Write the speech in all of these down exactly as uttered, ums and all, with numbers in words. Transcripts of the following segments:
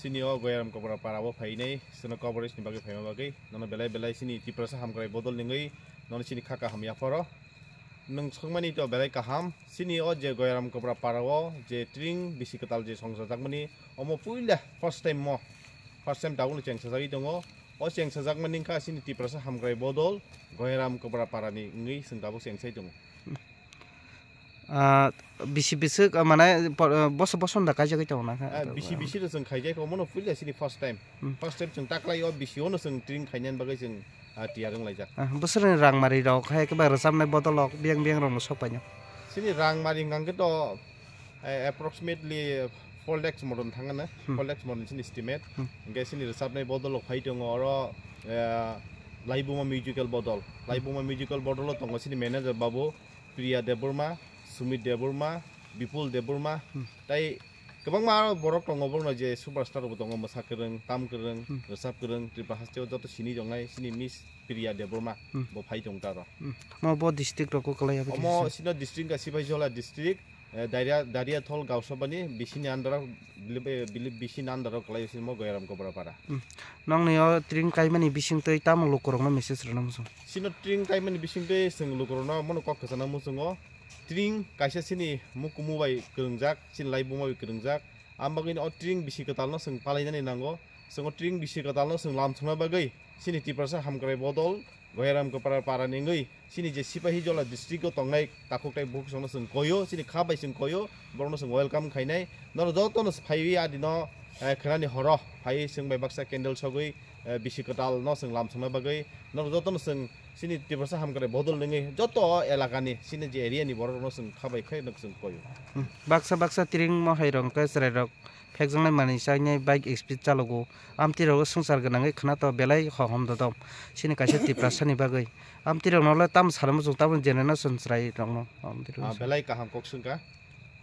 Chini o Goyaram Kopra para o phainai, chwngno coverage ni bagwi phaima bagwi, nono belai belai chini Tiprasa Hamkrai Bodol ningwi, nono chini kha kaham yapharo. Nwng swngmani to belai kaham, chini o je Goyaram Kopra para o je tring bisi kwtal je songchajakmani, omo puila first time mo, first time tabukno chengsajagwi tongo. O chengsajakmani wngkha chini Tiprasa Hamkrai Bodol, Goyaram Kopra para ni wngwi chwng tabuk chengsai tongo. Ah, bisi bisik, ah, mane, por-, ah, boso, boson da kaijagwi tongo na kha? Ah, bisi bisi da chwng khaijak, omono puila chini first time. Hmm. First time chwng taklai o bisi ono chwng tring khainani bagwi chwng, ah, tiyar wnglaijak. Ah, bwswrwni rangmari rok hai khe ba rwchapnai bodol rok biyang biyang rok no sok paino? Chini rangmari hwnkha khe to, eh, approximately four lakhs modon thangana, Hmm. four lakhs modon chini estimate. Hmm. Hwnkhe chini rwchapnai bodol rok phai tongo oro, eh, Laibuma musical bodol. Laibuma musical bodol o tongo chini manager babu, Priya Debbarma, Sumit Debbarma, Bipul Debbarma, Hmm. tai kwbangma aro borok tongo, borokno je superstar bo tongo, mwsa kwrwng, tam kwrwng, Hmm. rwchap kwrwng, Tripura hasteo joto sini tongnai, sini Miss Priya Debbarma Hmm. bo phai tong taro. Hmm. Mo bo district rok kwlai abo Omo kisa. Sino district ka Sipaijala district, eh, Daria, Dariathol Gausabani, bisini andaro, bili, bili, bisini andaro kwlai sini mo Goyaram Kopra para. Hmm. Nongni o tring kaimani bising twi tamo lukurokno message rwna muchung? Sino tring kaimani bising twi chwng lukurokno mono kok kwchana muchungo. Tring kaisa chini mukumu bai kwrwngjak, chini laibuma bai kwrwngjak. Ang bagwi o tring bisi kwtalno chwng palainani nango. Chwng o tring bisi kwtalno chwng lamsokna bagwi chini Tiprasa Hamkrai Bodol, Goyaram Kopra para ni wngwi chini je Sipaijala district o tongnai takhuk tai bukhuk chwngno chwng koio, chini kha bai chwng koio, borokno chwng welcome khainai. Norok jotono phaiwi adino, eh, khenani horo phaiwi chwng bai baksa candle sogwi, eh, bisi kwtalno chwng lamsokna bagwi. Norok jotono chwng chini Tiprasa Hamkrai Bodol nungwi joto elakani chini je area ni borok rokno chwng kha bai khe nok chwng koyo. Hmm. Baksa baksa tring mohai rok hwnkhe chwrai rok phekjaknai manwi chainai bike speed chalogo. Amtwi rok swngchar gwnangwi khwnato belai hohom dodom. Chini kaisa Tiprasa ni bagwi. Amtwi rokno le tamo sana muchung tabuk generation chwrai rokno. Amtwi rok Ah, belai kaham kok swngkha.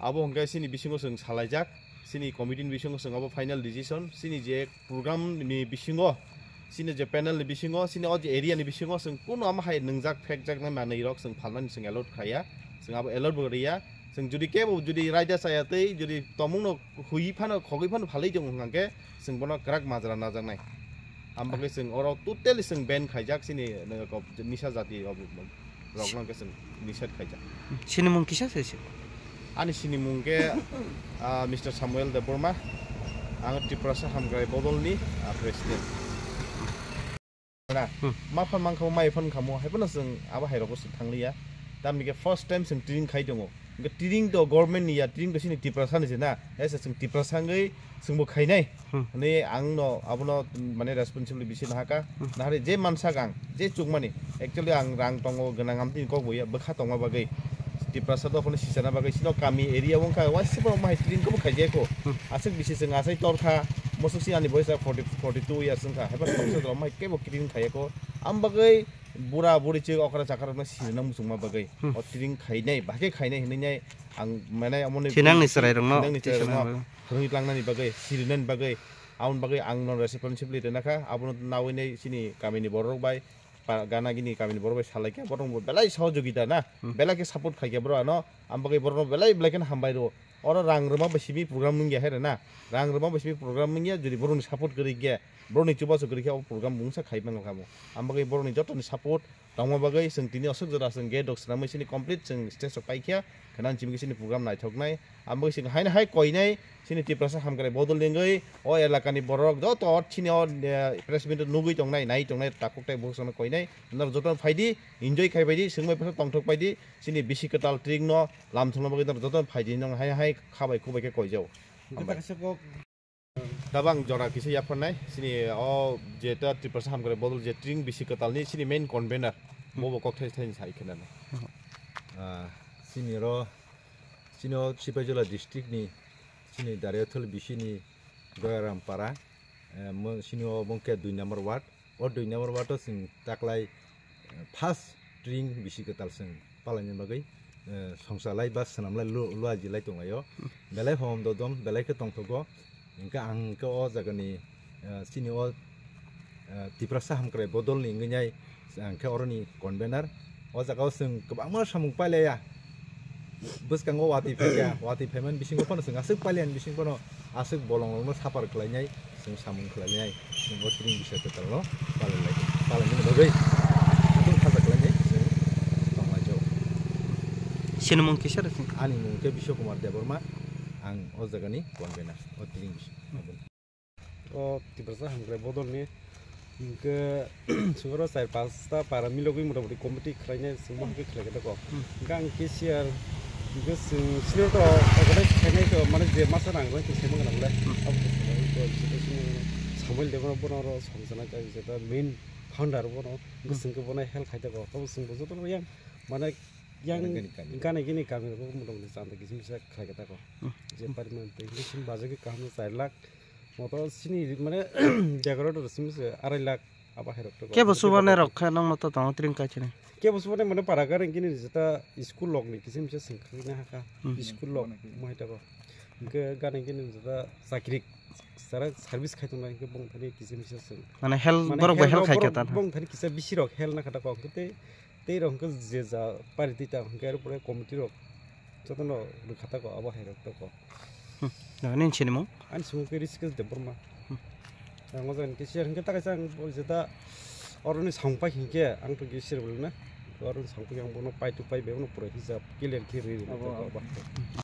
Abo hwnkhe chini bisingo chwng salaijak, chini committee ni bisingo chwng abo final decision, chini je program ni bisingo, chini je panel ni bisingo, chini o je area ni bisingo chwng kunu ama hai nwngjak phekjaknai manwi rok chwng phalnani chwng allowed khaiya, chwng abo allowed bo riya. Chwng jodi kebo jodi raida chaya tei jodi tomungno hui phano khogwi phano phalwi tongo hwnkha khe chwng bono kwrak majra najaknai. Ambagwi chwng oro totally chwng ban khaijak chini, uh, nisa jati rokno hwnkhe chwng niset khaijak. Chini mung kisa se se? Ani chini mung khe, ah, Mister Samuel Debbarma, ang Tiprasa Hamkrai Bodolni, ah, president. Na, Hmm. ma phan mankha mo, mai phan kha mo, hai phano chwng abo hai rokbo chwng thangliya. Tamni khe first time chwng tring khai tongo. Hwnkhe tring to government ni ya, tring to chini Tiprasa ni se na. Hai se chwng Tiprasa wngwi chwngbo khainai. Hmm. Hwnwi ang no abono mane responsibility bisi nahaka. Hmm. Nahari je mansak ang, je chukmani. Actually ang rang tongo, gwnang amtwi kok bo ya, bwkha tongma bagwi. Tiprasa dophano sichana bagwi sino kami area wngkha, waisa borok mahai tring khe bo khaijaya kho. Hmm. Aswk bisi chwng achai torkha, mosok si ani boyes forty, forty two years wngkha. Haiba tongsa rok mahai kebo tring khaiya kho. Am bagwi bura buri chwng okra chakra rokno sirina muchungma bagwi. Hmm. O tring khainai, bahai khe khainai hinwi nai ang mane amoni Thinangni chwrai rokno, thinangni chwrai rokno thinangni bagwi. Phwrwngwi tlangnani bagwi, sirinani bagwi. Aboni bagwi ang no responsibility rwna kha, abono nawi nai chini kamini borok bai, pa-, gana gini kamini borok bai salai khe borok no belai sohojogita na, Hmm. belai khe support khai khe borok ano, ang bagwi borok no belai belai khe hambai rwo. Oro rang rwma bai simi program wngya hai rwna, rang rwma bai simi program wngya, jodi borok ni support kwrwi khe, borok ni chubachu kwrwi khe o program mungsa khai mano kha mo. Ang bagwi borok ni joto ni support, tongma bagwi chwng tini aswk jora chwng gate rok swnamwi chini complete chwng stage rok paikha, khwnani chimikhe chini program naithoknai. Amo chwng haino hai koinai chini Tiprasa Hamkrai Bodol ni wngwi o elakani borok joto chini o, eh, press meet o nugwi tongnai, nai tongnai, takhuk tai bukhuk chwngno koinai. Norok joto phaidi, enjoy khai phaidi, chwngbai phano tongthok phaidi, chini bisi kwtal tring no lamthokna bagwi norok joto phaidi, nong hai hai khabai khubai khe koijao. Hambai. Tabang jora kisa yapharnai, chini o je ta Tiprasa Hamkrai Bodol je tring bisi kwtalni chini main convener, Hmm. bobo kok thai thai sai khenana. Hmm. Ah, chini ro, chini o Sipaijala district ni, chini Dariathol bisini Goyaram para, eh, mo-, chini o bongke dui number ward, O dui number ward o chwng taklai, eh, first tring bisi kwtal chwng palaini bagwi, eh, songchalai ba swnamlai lu-, luajilai tonglaio. Belai hom dodom, belai khe tongthogo. Hwnkhe ang khe o jagani, eh, chini o, eh, Tiprasa Hamkrai Bodolni wngwi nai, ang khe oroni convener. O jaga o chwng kwbangma samung pailaiya. Bwskango watwi phaikha, watwi phaimani bisingo phano chwng aswk pailaiya ni bising phano Aswk bolongrokno sapar khlainai, chwng samung khlainai, chwng o tring bisa kwtalno palai lai, palaimani bagwi jotono khacha khlainai chwng tonglaijao. Sinimung kisa rw chwng? Ani mung khe Biswa Kumar Debbarma, ang o jagani convener, o tring bisa. O Tiprasa Hamkrai Bodolni hwnkhe, chwng oro char pasta para milogwi mota moti committee khlainai chwng bo hwnkhe khlai khe tako. Hmm. Hwnkhe ang cashier, hwnkhe chwng senior to organize khlainai to, mane je masa nang rwkhe saimang rang le. Hmm. Abo khe khlai ko jeta senior Samuel Debbarma bono oro songchana khe jeta main founder bono, hwnkhe Hmm. chwng khe bono help khai tako. Abo chwng bo jotono yang mane yang gana gini kami. Gana gini kami rok mota moti chanda kisim kisa khlai khe tako. Hmm. Je pariman tei hwnkhe chwng bajagwi kaham char lakh. Moto sini mane decorator simi se arai lakh abo hai rok to. Kebo subane rok kha nang moto tongo tring kachini. Kebo subane mane para gana gini jeta school log ni kisim se sengkhakna haka. Hmm. School log mo hai tako. Hwnkhe gana gini jeta chakri sara service khai tongnai hwnkhe bong thani kisim se seng. Mane hel mane borok bo hel hel rok khai borok khe tan. Bong thani kisa bisi rok hel na kha tako hwnkhe tei Tei rok hwnkhe je ja pari twi ta hwnkhe, aro pore committee rok jotono rwkha tako abo hai rok tako. Hmm. Nini sinimung? Ani simung khe Rishikesh Debbarma. Hmm. Ang o jaga ni cashier hwnkhe ta kaisa ang bo jeta oroni samung pai hinkhe ang to cashier bolna. Oroni samung pai ang bono pai tu pai bai bono pura hijab clear khe rwi rwi abo, tako abo. Abo.